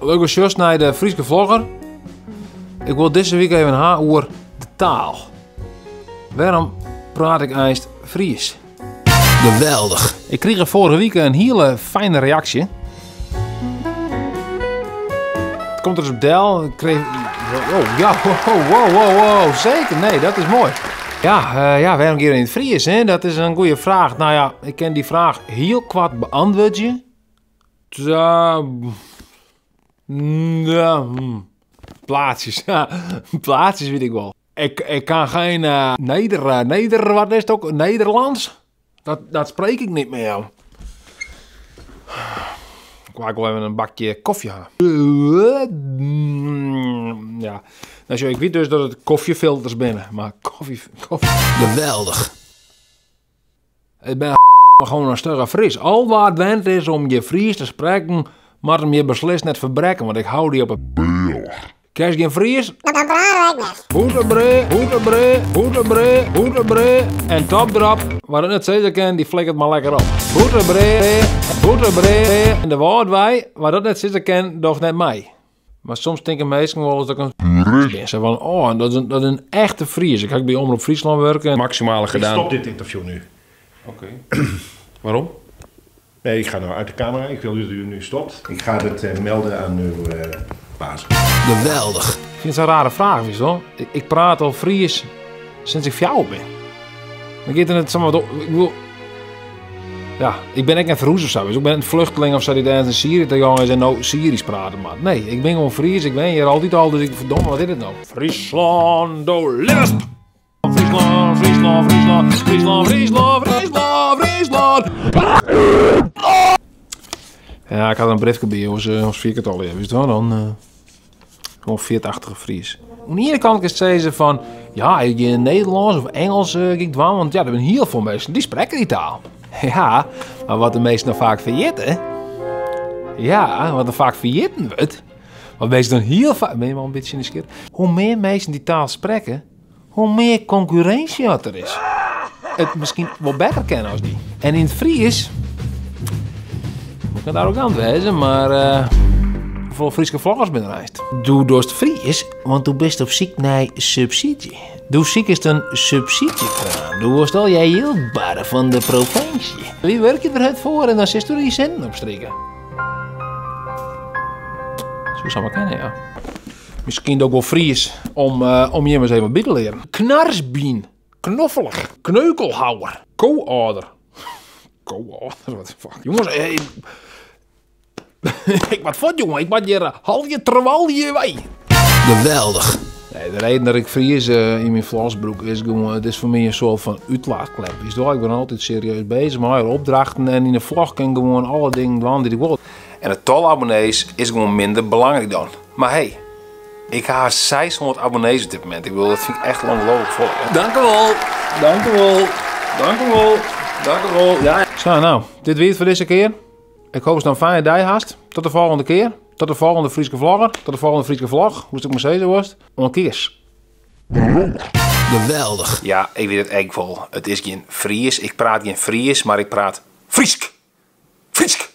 Leuk datst sjochst nei de Fryske Vlogger. Ik wol dizze wike even ha oer de taal. Wêrom praat ik eins Fries? Geweldich. Ik krige foarige wike in hiele fijne reaksje. Het komt er eens op del. Ik kreeg... Oh, ja, wow, wow, wow, wow, zeker. Nee, dat is mooi. Ja, eh, ja, wêrom gean yn it Fries, hè? Dat is in goede fraach. Nou ja, ik kin dy fraach hiel koart beäntwurdzje. Ja, ja, plaatsjes. Plaatsjes weet ik wel. Ik, ik kan geen uh, Neder, uh, Neder, wat is het ook? Nederlands? Dat, dat spreek ik niet meer. Ik wou wel even een bakje koffie halen. Ja, nou, ik weet dus dat it kofjefilters binne, mar koffie, koffie. Geweldich. Ik ben gewoan in stugge Fries. Al wa't wend is om gjin Fries te sprekken, moat him hjir beslist net ferbrekken, want ik hou dy op 'e bealch. Kenst gjin Fries? Dan praat ik net. Bûterbrea, bûterbrea, bûterbrea, bûterbrea en top derop. Wa't it net sizze kin, dy flikkert mar lekker op. Bûterbrea, bûterbrea en de Wâldwei, wa't dat net sizze kin, docht net mei. Mar soms tinke minsken wolris dat ik in purist bin. Sa fan, oh, dat is in, dat is in echte Fries. Ik ha by Omrop Fryslân wurke. Maximale Ik gedaan. stop dit interview nu. Oké. Waarom? Nee, ik ga nou uit de camera. Ik wil dat u nu stopt. Ik ga dit eh, melden aan uw eh, baas. Geweldich. Ik fyn it sa'n rare fraach, witst wol. Ik, ik praat al Fries sinds ik fjouwer bin. Dan giet it net samar wat op. Ik bedoel, ja, ik bin ek net ferhûze of sa. Dus ik bin net in fluchteling of sa dy't ergens yn Syrië te jong is en no Syrysk prate moat. Nee, ik bin gewoan Fries. Ik wenje hjir altyd al, dus ik, ferdomme, wat is dit no? Fryslân, do libbest! Fryslân, Fryslân, Fryslân, Fryslân, Fryslân, Fryslân, Fryslân. Ja, ik ha der in briefke by, oars, eh, oars ferjit ik it allegear. Witst wol, dan eh, gewoan fjirtachtige Fries. Oan de iene kant kinst sizze fan, ja, ik gean Nederlânsk of Ingelsk eh, gean ik dwaan, want ja, der binne hiel folle minsken dy sprekke dy taal. Ja, mar wat de minsken no faak ferjitte, ja, wat der faak ferjitten wurdt, wat minsken dan hiel faak, bin je wol in bytsje nijsgjirrich, hoe mear minsken dy taal sprekke, hoe mear konkurrinsje at der is. It miskien wol better kinne as dy. En yn it Fries, ik net arrogant wêze, mar uh, hoefolle Fryske vloggers binne der eins? Do dochst Fries, want do bist op syk nei subsydzje. Do sikest in subsydzjekraan. Do wolst al dyn jild barre fan de provinsje. Wy wurkje der hurd foar en dan sitsto der dyn sinten op striken. Soe samar kinne, ja. Miskien doch ik wol Fries om, uh, om jim ris even wat by te learen. Knarsbyn, knoffelich, kneukelhouwer, ko-âlder. Ko-âlder, what the fuck. Jonges, eh, ik moat fuort, jongen. Ik moat hjir halje trawalje wei. Geweldich. Nee, de reden dat ik Fries uh, yn myn vlogs brûk is gewoan, it is foar my in soart fan útlaatklep. Witst wol, ik bin altyd serieus beuzich mei opdrachten en yn de vlog kin ik gewoan alle dingen dwaan dy't ik wol. En it tal abonnees is gewoan minder belangryk dan. Mar hey, ik ha 600 abonnees op dit momint. Ik bedoel, dat fyn ik echt ongelooflik folle. Dank u wol, dank u wol, dank u wol, dank u wol. Ja. Sa, no, dit wie it foar dizze kear. Ik hoopje datst in fijne dei hast. Tot de folgjende kear. Tot de folgjende Fryske vlogger. Tot de folgjende Fryske vlog. Hoe'tst ek mar sizze wolst. Oant kears. Geweldich. Ja, ik wit it ek wol. It is gjin Fries. Ik praat gjin Fries, mar ik praat Frysk. Frysk!